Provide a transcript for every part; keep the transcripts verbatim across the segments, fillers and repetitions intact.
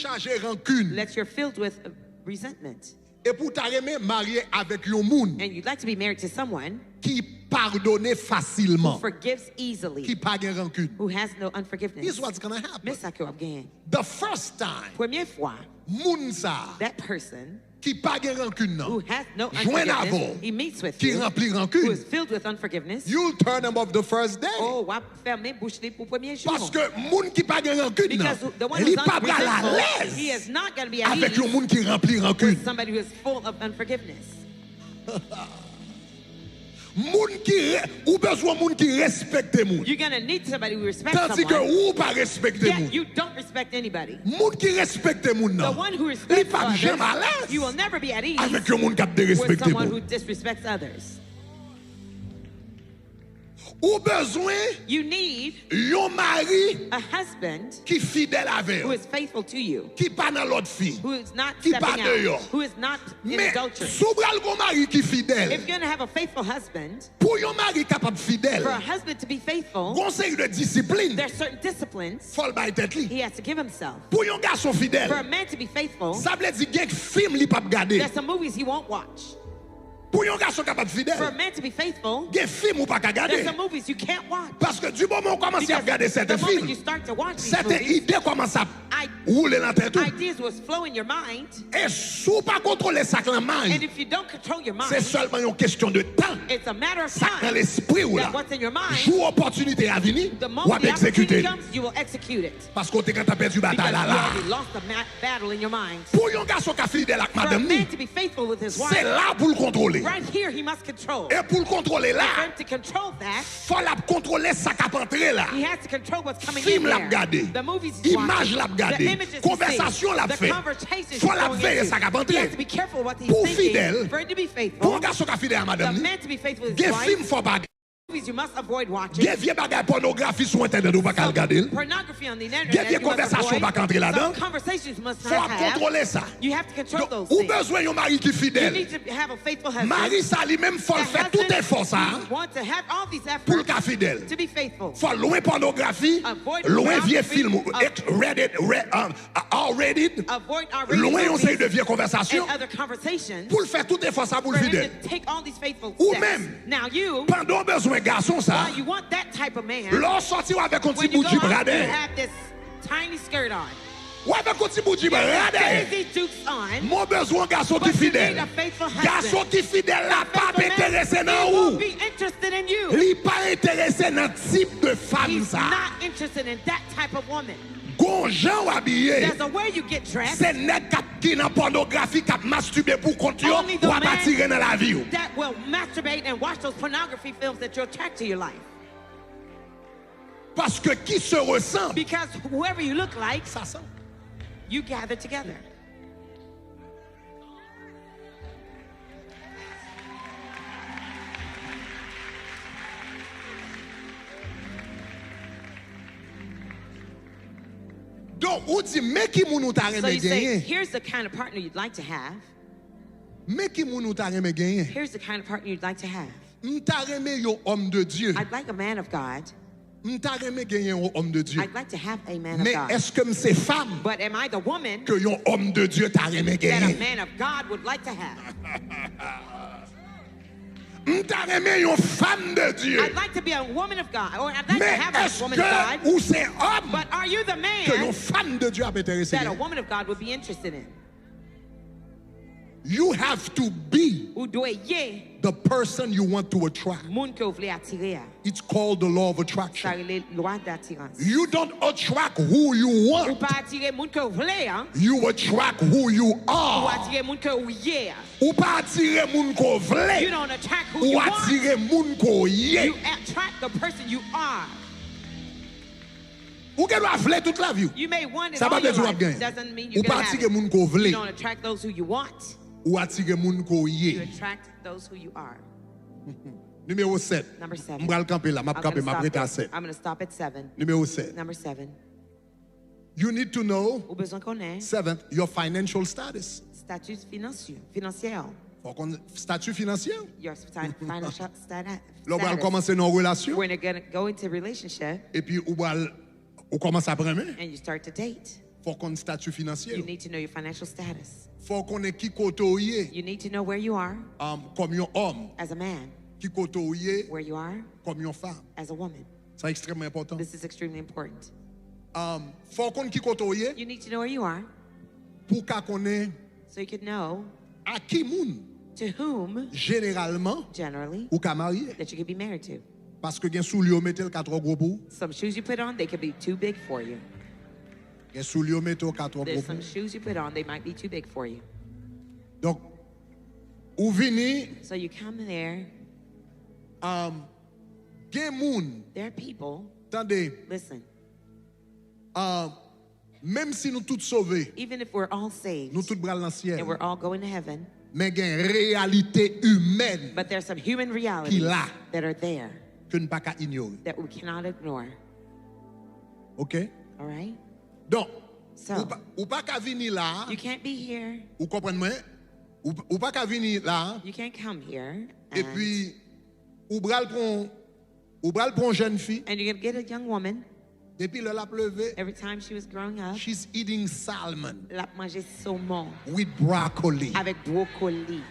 chaje rankin. That you're filled with resentment. Epi w ta renmen marye avèk yon moun And you'd like to be married to someone ki padone who fasilman, forgives easily, ki pa gen rankin. Who has no unforgiveness. Here's what's gonna happen. Men sa ke w ap genyen. The first time Premye fwa, moun sa a that person ki pa gen rankin nan who has no jwenn avè unforgiveness, w, he meets with ki you, ranpli who rankin, is filled with unforgiveness, you'll turn him off the first day. Oh, w ap fèmen bouch li pou premye jou. Paske moun ki pa gen rankin nan, Because the one li who's pa pral unforgiveful, alèz he is not going to be at avèk ease yon moun ki ranpli rankin. With somebody who is full of unforgiveness. Moun ki re- ou bezwen moun ki respekte moun, You're going to need somebody who respects tandike someone. Ou pa respekte Yet moun. You don't respect anybody. Moun ki respekte moun The nan, one who li respects p ap janm others, alèz you will never be at ease avèk yon moun k ap with derespekte someone moun. Who disrespects others. Ou bezwen You need yon mari a husband ki fidèl avè who w, is faithful to you, ki pa nan lòt fi. Who is not Ki pa stepping deyò. Out, who is not in Men adultery. Si w pral gen yon mari ki fidèl, If you're going to have a faithful husband, pou yon mari kapab fidèl, For a husband to be faithful, gen yon seri de disiplin there's certain disciplines fò l bay tèt li. He has to give himself. Pou yon gason For a fidèl, man to be faithful, sa vle di gen fim li p ap gade. There's some movies he won't watch. Pou yon gason kapab For a fidèl, man to be faithful, gen fim ou pa ka there's gade. some movies you can't watch. Paske di moman w kòmanse ap Because gade the sèten moment fim, you start to watch these sèten movies, ide kòmanse ap I, woule nan tèt ou. Ideas will flow in your mind, E si w pa kontwole sa k nan may, and if you don't control your se mind, sèlman yon kesyon de tan. It's a matter of Sa k nan time lespri w that la, what's in your mind, jou opòtinite a vini, the w moment ap the egzekite opportunity l. Comes, you will execute it. Paske w te gentan pèdi batay Because la you la. Already lost the ma- battle in your mind. Pou yon gason ka fidèl ak For a madanm li, man to be faithful with his se wife, la pou l kontwole. Right here he must control. E pou l kontwole la, And for him to control that, fò l ap kontwole sa k ap antre la. He has to control what's coming Fim in l ap there. Gade, The movies he's imaj watching, l ap the gade, images he sees, konvèsasyon l ap the fè, conversations he's fò l ap going veye into. Sa k ap He antre. Has to be careful what he's Pou thinking. Fidèl, For him to be pou faithful, yon gason ka fidèl a the madanm li, man to be faithful with gen his fim wife, fò pa gade. Movies you must avoid watching. Gen vye bagay pònografi sou entènèt ou pa ka al gade l. Pornography on the internet. Gen vye You must konvèsasyon ou pa avoid. ka antre ladan. Some conversations you must Fò w not ap have. Kontwole sa. You have to control Donk, those ou things. Bezwen yon mari ki You fidèl. Need to have a faithful husband. Mari sa li menm fò l That fè tout husband, efò sa you want to have all these pou l efforts ka fidèl. To be faithful. Fò l lwen pònografi, Avoid lwen vye pornography, fim, uh, rated, ra- um, R-rated, Avoid R-rated lwen yon seri de movies vye konvèsasyon and other conversations. Pou l fè tout efò sa pou For l him fidèl. To take all these faithful Ou steps. Menm, Now you, pandan w bezwen gason sa, while you want that type of man, lè w sòti w avèk yon ti when you bout go jip out, you radè, have this tiny skirt on. W avèk yon ti bout jip radè. Daisy Dukes on. Mwen bezwen yon gason ki But you fidèl. Need a faithful husband. Gason ki fidèl la p ap enterese nan ou. Li pa enterese nan tip de fanm sa. He's not interested in that type of woman. Gon jan w abiye. There's a way you get dressed. Se nèg k ap ki nan pònografi k ap mastibe pou kont yo w ap atire nan lavi w. That will masturbate and watch those pornography films that you attract to your life. Paske ki se resanm. Because whoever you look like, sa sanm. You gather together. Donk, ou di men ki moun ou ta renmen genyen. Here's the kind of partner you'd like to have. Men ki moun ou ta renmen genyen. Here's the kind of partner you'd like to have. M ta renmen yon homme de Dieu. I'd like a man of God. M ta renmen genyen yon homme de Dieu. I'd like to have a man of God. Men èske m se fanm But am I the woman ke yon homme de Dieu ta renmen that a genyen? Man of God would like to have? M ta renmen yon fanm de Dieu. I'd like to be a woman of God, or I'd like to Men have a woman of èske God. Ou se homme But are you the man ke yon fanm de Dieu ap enterese that a genyen? Woman of God would be interested in? You have to be Ou dwe ye the person you want to attract. Moun ke w vle atire a. It's called the law of Sa attraction. Rele lwa datirans. You don't attract who you Ou want. Pa atire moun ke w vle an. You attract who you Ou are. Atire moun ke w ye a. Ou pa atire moun ke w vle. You don't attract who Ou you want. Atire moun ke w ye. You attract the person you are. Ou gen dwa vle tout lavi w. You may want it Sa pa all vle your di w ap life. Genyen. Doesn't mean you're Ou pa gonna have atire it. Moun ke w vle. You don't attract those who you want. Ou atire moun ke w You ye. Attract those who you are. Nimewo sèt. Number seven. M pral kanpe la, m ap I'm kanpe, gonna m ap stop rete a at, sèt. I'm gonna stop at seven. Nimewo sèt. Number seven. You need to know, Ou bezwen konnen seventh, your financial status. Statut finansyè, finansyè. Fò w konn statut financier. Your fi- financial status. Lè w pral kòmanse nan yon relasyon, When you're gonna go into relationship epi ou pral ou kòmanse ap renmen. And you start to date. Fò w konn stati finansye You w. Need to know your financial status. Fò w konnen ki kote w ye You need to know where you are um, kòm yon òm, as a man, ki kote w ye where you are kòm yon fanm. As a woman. Sa ekstrèmman enpòtan. This is extremely important. Um, fò w konn ki kote w ye You need to know where you are pou w ka konnen so you can know a ki moun to whom jeneralman generally ou ka marye. That you can be married to. Paske gen soulye w mete l ka twò gwo pou ou. Some shoes you put on, they could be too big for you. Gen soulye w mete w ka twò gwo There's pou some ou. Shoes you put on, they might be too big for you. Donk, ou vini, So you come there. um, gen moun, There are people. Tande, Listen. Um, menm si nou tout sove, Even if we're all saved nou tout pral nan syèl, and we're all going to heaven, men gen reyalite imèn but there's some human realities la. That are there Ke n pa ka inyore. That we cannot ignore. Ok? All right? Donk, So, ou pa, ou pa ka vini la, you can't be here. Ou konprann mwen? Ou, ou pa ka vini la, You can't come here. Epi, ou pral pran, ou pral pran yon jèn fi, And you're going to get a young woman. Depi lè l ap leve, Every time she was growing up, she's eating salmon l ap manje somon with broccoli. Avèk bwokoli.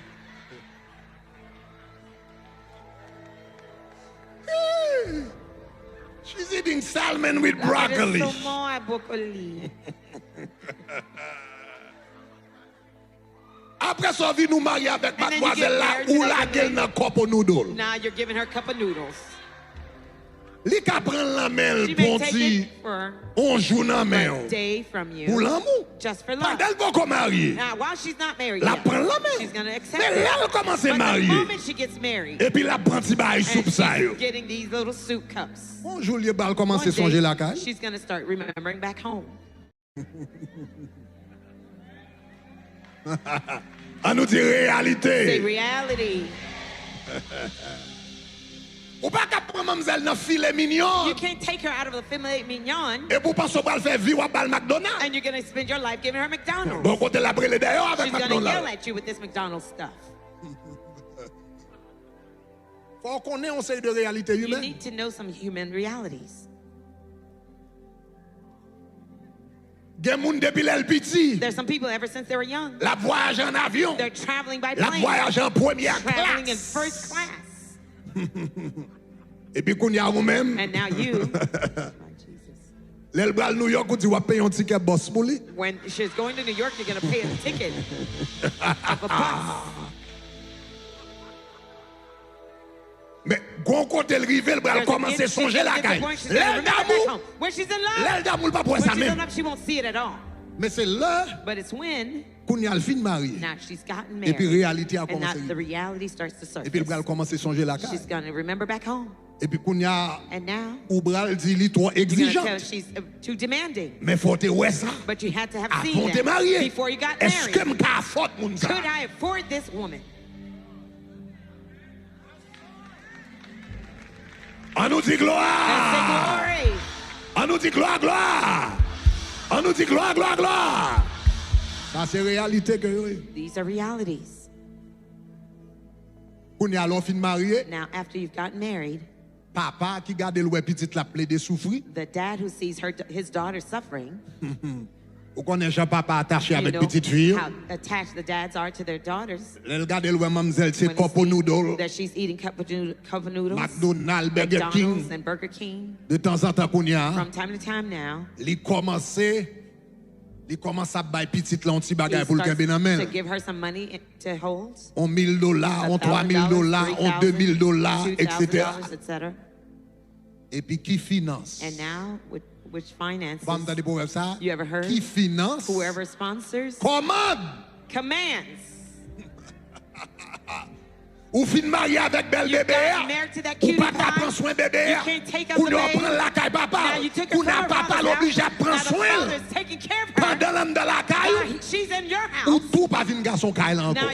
She's eating salmon with L ap manje broccoli. Somon ak bwokoli. Apre sa, w vin ou marye avèk And then you get madmwazèl la, married to ou that lage l woman. Nan cup of noodle. Now you're giving her cup of noodles. Li ka pran l nan men l She pou may yon take ti, it for yon jou nan men a w. Day from you. Pou lanmou. Just for love. Pandan l poko marye, Now, while she's not married l ap yet, pran l nan men she's w. Gonna accept Men it. Lè l kòmanse But the marye, moment she gets married, epi l ap pran ti bagay and soup sa she's yo. Getting these little soup cups. Yon jou, l pral One kòmanse sonje day, lakay. She's gonna start remembering back home. An nou di reyalite. Say reality. Ou pa ka pran manmzèl nan filet mignon. You can't take her out of the filet mignon. Epi w panse w pral fè vi w ap ba l McDonald. And you're gonna spend your life giving her McDonald's. Bon, kote l ap rele dèyè w avèk She's gonna yell McDonald. At you with this McDonald's stuff. Fò w konnen yon seri de reyalite You imèn. Need to know some human realities. Gen moun depi lè l piti, There's some people ever since they were young. L ap vwayaje an avyon. They're traveling by L ap plane. Vwayaje an premyè Traveling in klas. First class. Epi kounye a ou menm, And now you. Lè l pral New York, ou di w ap peye yon tikè bòs pou li. When she's going to New York, you're going to pay a ticket of a bus. Men, gon kote l rive, l pral kòmanse sonje lakay. Lè l damou, lè l damou, l p ap wè sa menm. Men se lè, kounye a l fin marye. Epi reyalite a kòmanse rive. Epi l pral kòmanse sonje lakay. Epi kounye a, ou pral di li twò egzijant. Men fò w te wè sa. Avan w te marye. Èske m ka afòd moun sa? An nou di glwa! An nou di glwa, glwa! An nou di glwa, glwa, glwa! Sa se reyalite ke yo ye. Kounye a, lè w fin marye, papa ki gade l wè pitit la ap plede soufri. Ou konnen jan papa atache avèk pitit fi yo. Lè l gade l wè manmzèl se cup of noodle, McDonald, Burger King. De tanzantan kounye a, li kòmanse, li kòmanse ap bay pitit la yon ti bagay pou l kenbe nan men l. On mil dola, on twa mil dola, on de mil dola, etsetera. Epi ki finans? Ou pa m tande pwovèb sa? Ki finans? Kòmand! Ou fin marye avèk bèl bebe a, ou pa ka pran swen bebe a. Kounye a w pran l lakay papa l. Kounye a papa l oblije ap pran swen l. Pandan l anndan lakay ou, ou tou pa vin gason kay la ankò.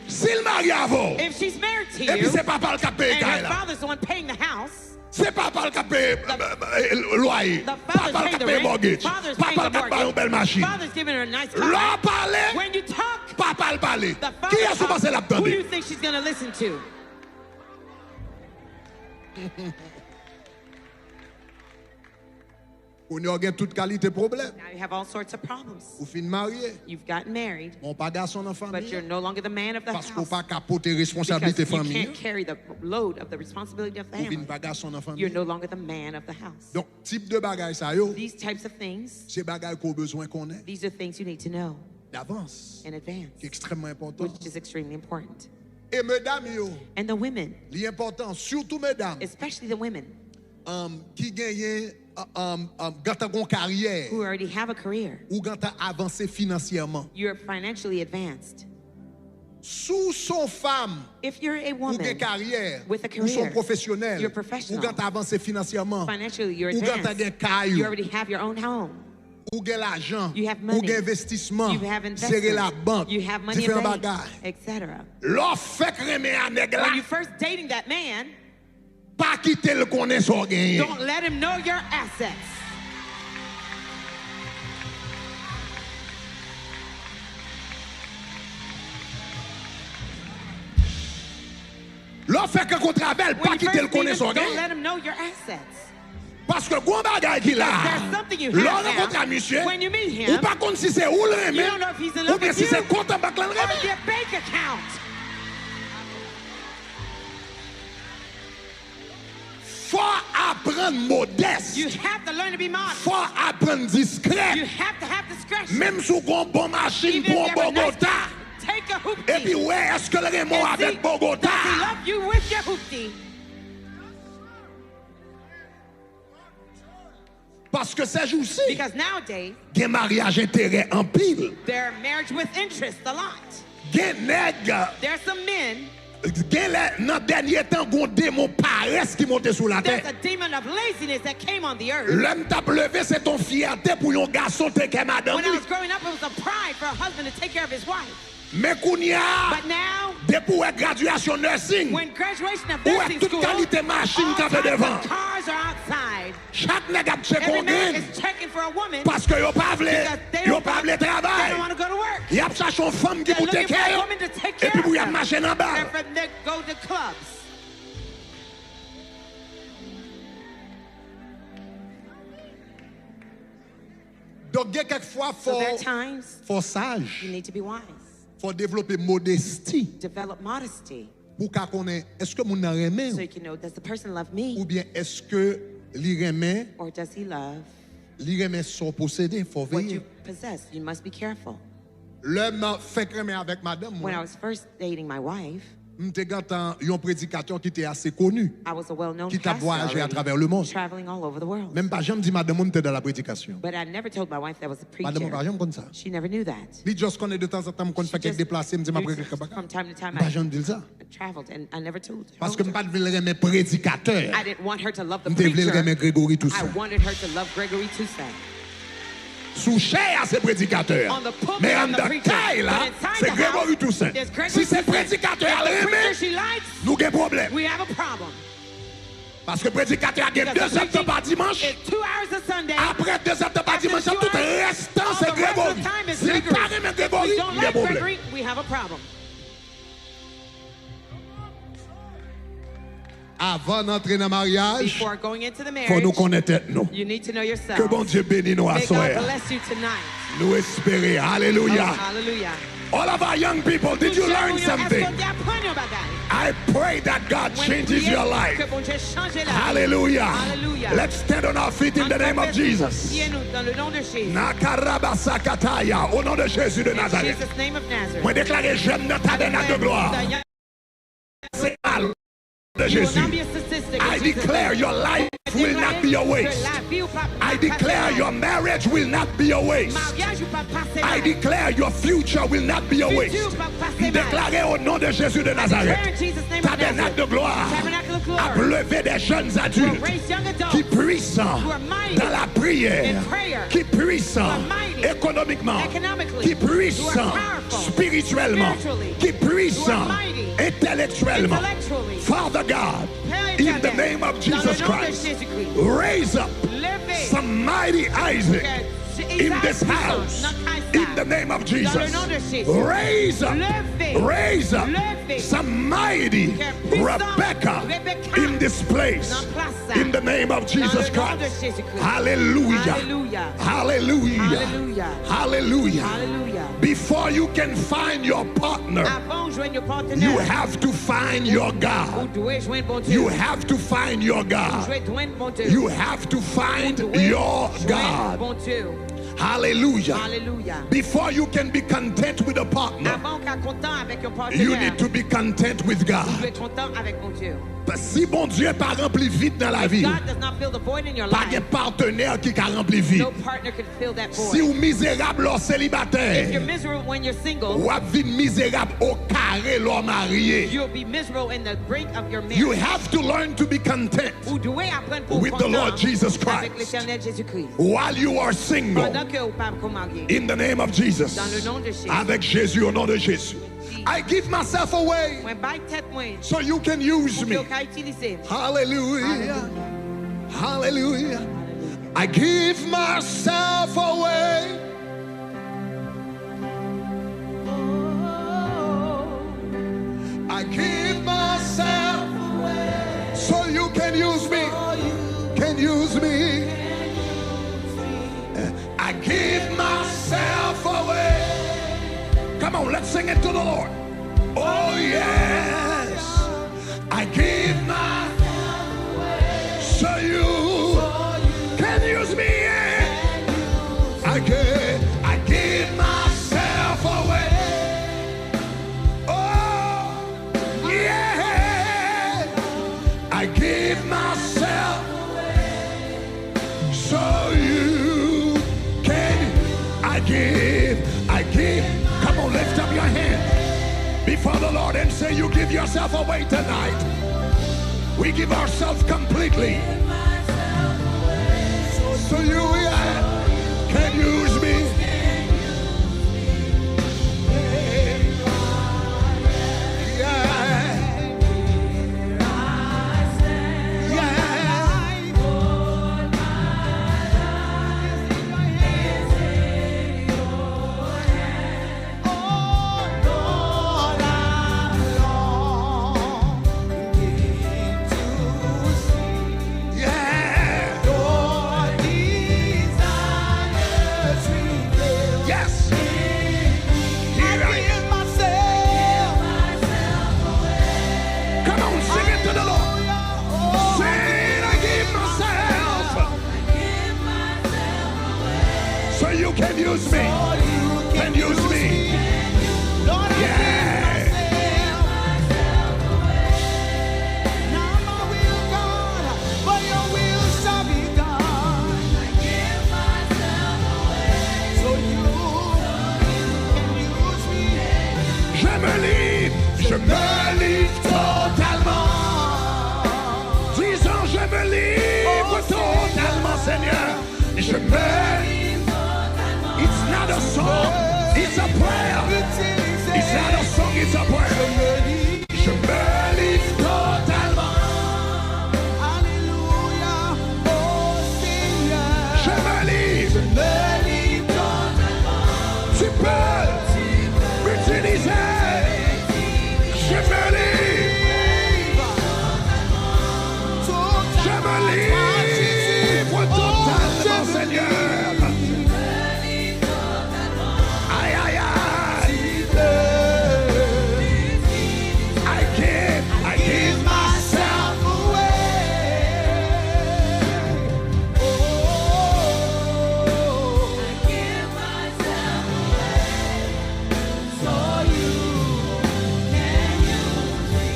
Si l marye avè w, epi se papa l k ap peye kay la. Se papa l k ap peye lwaye. Papa l k ap peye mortgage. Papa l k ap bay yon bèl machin. Lè w pale, papa l pale. Kiyès ou panse l ap tande? Listen to. Kounye a w gen tout kalite pwoblèm. Now you have all sorts of problems. Ou fin marye. You've gotten married, Bon, w pa gason nan fanmi but you're an. no longer the man of the Paske w house. Pa ka pote Because responsablite you fanmi can't an. Carry the load of the responsibility of the Ou vin family. Pa gason nan fanmi You're no an. Longer the man of the house. Donk, tip de bagay sa yo, These types of things, Se bagay ke w bezwen konnen. These are things you need to know Davans. In advance, Ki ekstrèmman enpòtan. Which is extremely important. E medam yo. And the women, Li enpòtan, sitou medam. Especially the women, Um, ki genyen uh, um, um, gentan gon karyè. Who already have a career. Ou gentan avanse finansyèman. You're financially advanced. Si w se yon fanm, If you're a ou gen woman karyè, with a ou se yon career, pwofesyonèl, you're professional. Ou gentan avanse finansyèman, Financially, you're ou gentan advanced. Gen kay You ou, already have your own home. Ou gen lajan, You have ou money. Gen envestisman, You have Sere investments. labank, You have money in Diferan bank, bagay. Et cetera. Lè w fèk renmen a nèg la, When you first dating that man, Pa kite l konnen sa w genyen. Don't let him know your assets. Lè w fèk rankontre avè l, pa kite l konnen sa w genyen. Paske gon bagay ki la. Lè w rankontre a misye, ou pa konn si se ou l renmen, oubyen si se kont an bank lan l renmen. Fò aprann modès. Fò aprann diskrè. Menm si w gon bon machin, pran Bogota. Epi wè èske l renmen w avèk Bogota. Paske sèjousi, gen maryaj enterè anpil. Gen nèg, gen lè nan dènye tan, gon demon parès ki monte sou latè. Lè m t ap leve, se t on fyète pou yon gason teke madanm li. Men kounye a, depi w wè gradyasyon nursing, ou wè tout kalite machin kanpe devan. Chak nèg ap tcheke yon grenn. Paske yo pa vle, yo pa vle travay. Y ap chache yon fanm ki pou teke yo. Epi pou y ap mache nan bal. Donk gen kèk fwa fò, fò saj. Fò devlope modesti. Pou w ka konnen èske moun nan renmen w. Oubyen èske li renmen, li renmen sa w posede, fò w veye. Lè m fèk renmen avèk madanm mwen, m te gentan yon predikatè ki te ase koni, ki t ap vwayaje atravè lemonn. Men m pa janm di madanm mwen m te dans la prédication. Madanm mwen pa janm konn sa. Li just konnen de tanzantan m konn fè kèk deplase, m di m ap regle kèk bagay. M pa janm di l sa. Paske m pa t vle l renmen predikatè a. M te vle l renmen Gregory Toussaint. Sou chè a se predikatè a. Men anndan kay la, se Gregory Toussaint. Si se predikatè a l renmen, nou gen pwoblèm. Paske predikatè a gen de zèdtan pa dimanch. Apre de zèdtan pa dimanch la, tout rès tan se Gregory. Si l pa renmen Gregory, n gen pwoblèm. Avan n antre nan maryaj, fò nou konnen tèt nou. Ke Bondye beni nou aswè a. Nou espere. Alelouya. All of our young people, did you learn something? I pray that God changes your life. Hallelujah. Let's stand on our feet in the name of Jesus. Nakarabasakataya, au nom de Jésus de Nazareth. Mwen deklare jèn nan tabènak de glwa. Se al de Jésus. I declare your life will not be a waste. I declare your marriage will not be a waste. I declare your future will not be a waste. M deklare au nom de Jésus de Nazareth, tabènak de glwa ap leve de jeunes adultes ki pwisan dans la prière, ki pwisan ekonomikman, ki pwisan spirityèlman, ki pwisan entèlektyèlman. Father God, in the name of Jesus Christ, raise up some mighty Isaac in this house, In the name of Jesus. Dans le nom de Jésus. Raise up. Levez. Raise up. Levez. Some mighty Rebecca in this place. In the name of Jesus Christ. Hallelujah. Hallelujah. Hallelujah. Before you can find your partner, you have to find your God. You have to find your God. You have to find your God. Hallelujah. Before you can be content with a partner, you need to be content with God. Si Bondye pa ranpli vid nan lavi w, pa gen patnè ki ka ranpli vid. Si w mizerab lè w selibatè, w ap vin mizerab o kare lè w marye. You have to learn to be content with the Lord Jesus Christ while you are single. In the name of Jesus. Avèk Jezi, au nom de Jésus. I give myself away so you can use me. Hallelujah. Hallelujah. I give myself away. I give myself away so you can use me. Can use me. I give myself away. Come on, let's sing it to the Lord. Oh, yes. I give myself away so you can use me. I give, I give myself away. Oh, yeah. I give myself away so you can. I give, I give. Come on, lift up your hand before the Lord and say, you give yourself away tonight. We give ourselves completely. So you, yeah, can use me. Yeah. Yeah. Yeah. Yes. Here I am. Come on, sing it to the Lord. Say it, I give myself. So you can use me. Can use me. Yeah. Not my will, God, but your will shall be done. So you can use me. Je me livre, je me livre totalement. Disons, je me livre totalement, Seigneur. Je me livre. It's not a song, it's a prayer. It's not a song, it's a prayer. Je me livre totalement. Alléluia, oh Seigneur. Je me livre. Je me livre totalement. Tu peux m'utiliser. Je me livre. Je me livre totalement, Seigneur. Aïe, aïe, aïe. I give, I give myself away. Oh, I give myself away so you can use me.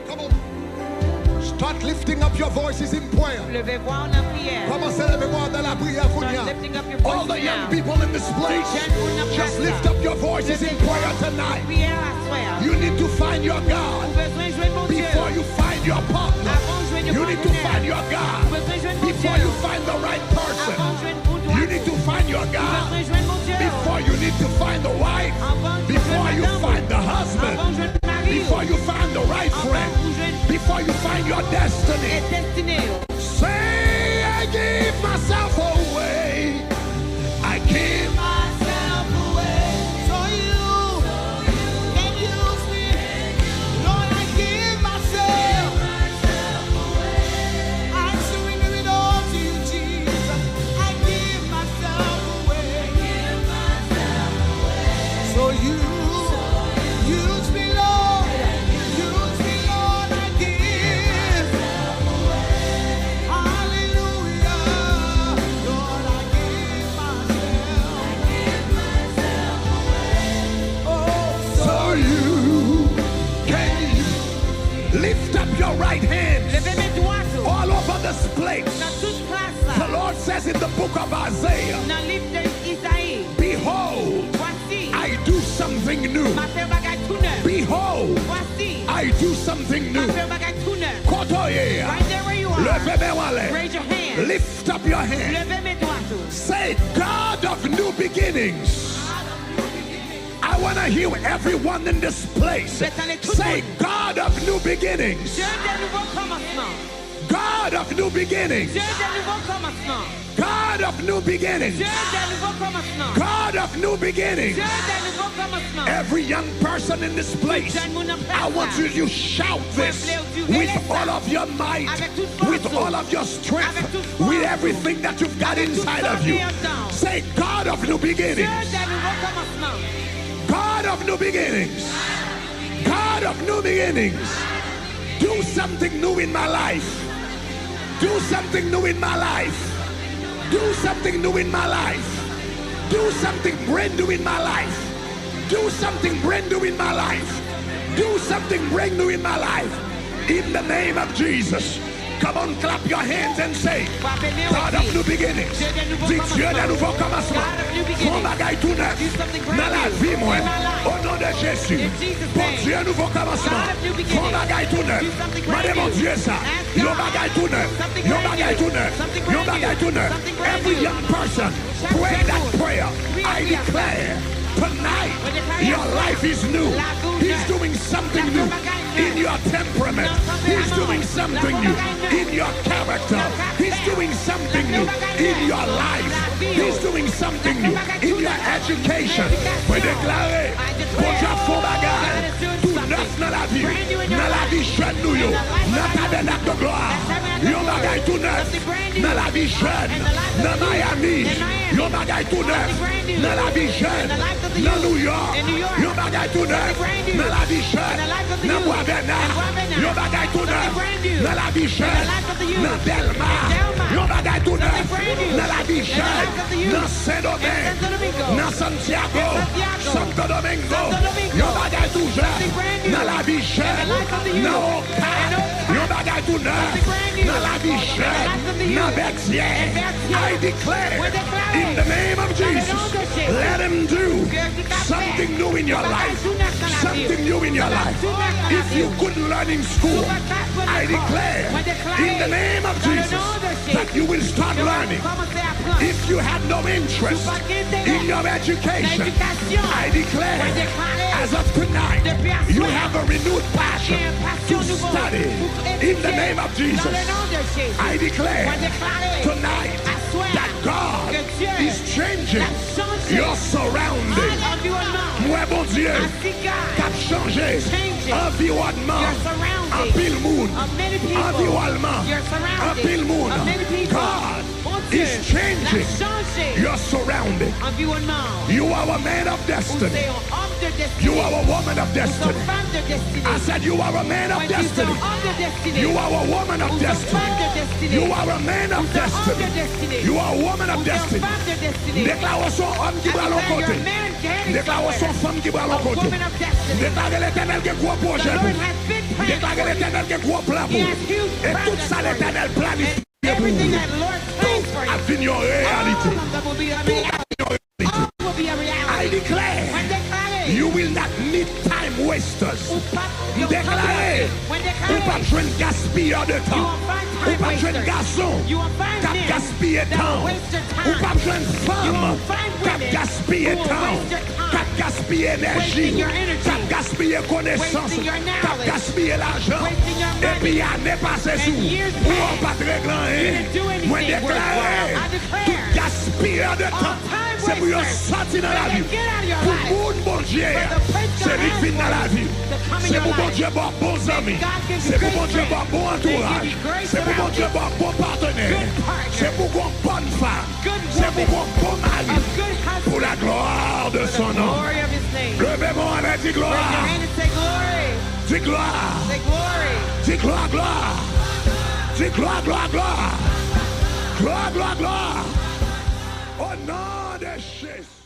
Come on. Start lifting up your voices in prayer. Leve vwa w nan priyè. Kòmanse leve vwa w nan lapriyè kounye a. Start lifting up your voices now. All the young people in this place, just lift up your voices in prayer tonight. Leve vwa w nan priyè aswè a. You need to find your God. Ou bezwen jwenn Bondye. Before you find your partner, you need to find your God. Ou bezwen jwenn Bondye. your destiny. Say, "I give myself away. I give myself away." So you can use me. Lord, I give myself. I surrender it all to you, Jesus. I give myself away. So you use me, Lord. Use me, Lord. I give. Hallelujah. Lord, I give myself. Oh, so you can use. Lift up your right hands. Leve men dwat ou. All over this place. Nan tout plas la. The Lord says in the book of Isaiah, nan liv de Izayi, "Behold, Vwasi, I do something new. M ap fè yon bagay tou nèf. Behold, Vwasi, I do something new." M ap fè yon bagay tou nèf. Kote w ye a? Right there where you are. Leve men w anlè. Raise your hand. Lift up your hand. Leve men dwat ou. Say, "God of new beginnings." I want to hear everyone in this place. Say, "God of new beginnings." Dye de nouvo kòmansman. God of new beginnings. Dye de nouvo kòmansman. God of new beginnings. Dye de nouvo kòmansman. God of new beginnings. Dye de nouvo kòmansman. Every young person in this place, I want you to shout this with all of your might, with all of your strength, with everything that you've got inside of you. Say, "God of new beginnings." Dye de nouvo kòmansman. God of new beginnings. God of new beginnings. Do something new in my life. Do something new in my life. Do something new in my life. Do something brand new in my life. Do something brand new in my life. Do something brand new in my life. In the name of Jesus. Come on, clap your hands and say, "God of new beginnings." Di, "Dye de nouvo kòmansman. Fè yon bagay tou nèf nan lavi mwen. O non de Jezi." Bondye nouvo kòmansman. Fè yon bagay tou nèf. Mande Bondye sa. Yon bagay tou nèf. Yon bagay tou nèf. Yon bagay tou nèf. Every young person, pray that prayer. I declare tonight, your life is new. He's doing something new in your temperament. He's doing something new in your character. He's doing something new in your life. He's doing something new in your education. Mwen deklare, Bondye ap fè yon bagay tou nèf nan lavi, nan lavi jèn nou yo, nan Tabernacle de Gloire. Yon bagay tou nèf nan lavi jèn, nan Miami. Yon bagay tou nèf nan lavi jèn, nan New York. Yon bagay tou nèf nan lavi jèn, nan Bwa Vèna. Yon bagay tou nèf nan lavi jèn, nan Dèlma. Yon bagay tou nèf nan lavi jèn, nan Sendomeng, nan Santiago, Santo Domingo. Yon bagay tou nèf nan lavi jèn, nan Oka. Yon bagay tou nèf nan lavi jèn, nan Vètyè. I declare, in the name of Jesus, let him do something new in your life. Something new in your life. If you couldn't learn in school, I declare, in the name of Jesus, that you will start learning. If you had no interest in your education, I declare, as of tonight, you have a renewed passion to study. In the name of Jesus, I declare tonight that God is changing your surrounding. M wè Bondye k ap chanje anviwònman anpil moun, anviwònman anpil moun. God is changing your surrounding. You are a man of destiny. You are a woman of destiny. I said, you are a man of destiny. You are a woman of destiny. You are a man of destiny. You are a woman of destiny. M deklare w se yon òm ki pral yon kote. M deklare w se yon fanm ki pral yon kote. M deklare Letènèl gen gwo pwojè pou ou. M deklare Letènèl gen gwo plan pou ou. E tout sa Letènèl planifye pou ou yo, tout ap vin yon reyalite. Tout ap vin yon reyalite. I declare, you will not meet time wasters. M deklare, ou p ap jwenn gaspiyè de tan. Ou p ap jwenn gason k ap gaspiye tan w. Ou p ap jwenn fanm k ap gaspiye tan w, k ap gaspiye enèji, k ap gaspiye konesans, k ap gaspiye lajan, epi ane pase sou ou, ou pa t regle anyen. Mwen deklare, tout gaspiyè de tan, se pou yo sòti nan lavi w. Pou moun Bondye a, se li k vin nan lavi w. Se pou Bondye ba w bon zanmi. Se pou Bondye ba w bon antouraj. Se pou Bondye ba w bon patnè. Se pou gon bòn fanm. Se pou gon bon mari. Pour la gloire de son nom. Leve men w anlè, di glwa. Di glwa. Di glwa, glwa. Di glwa, glwa, glwa. Glwa, glwa, glwa. O non de Jezi.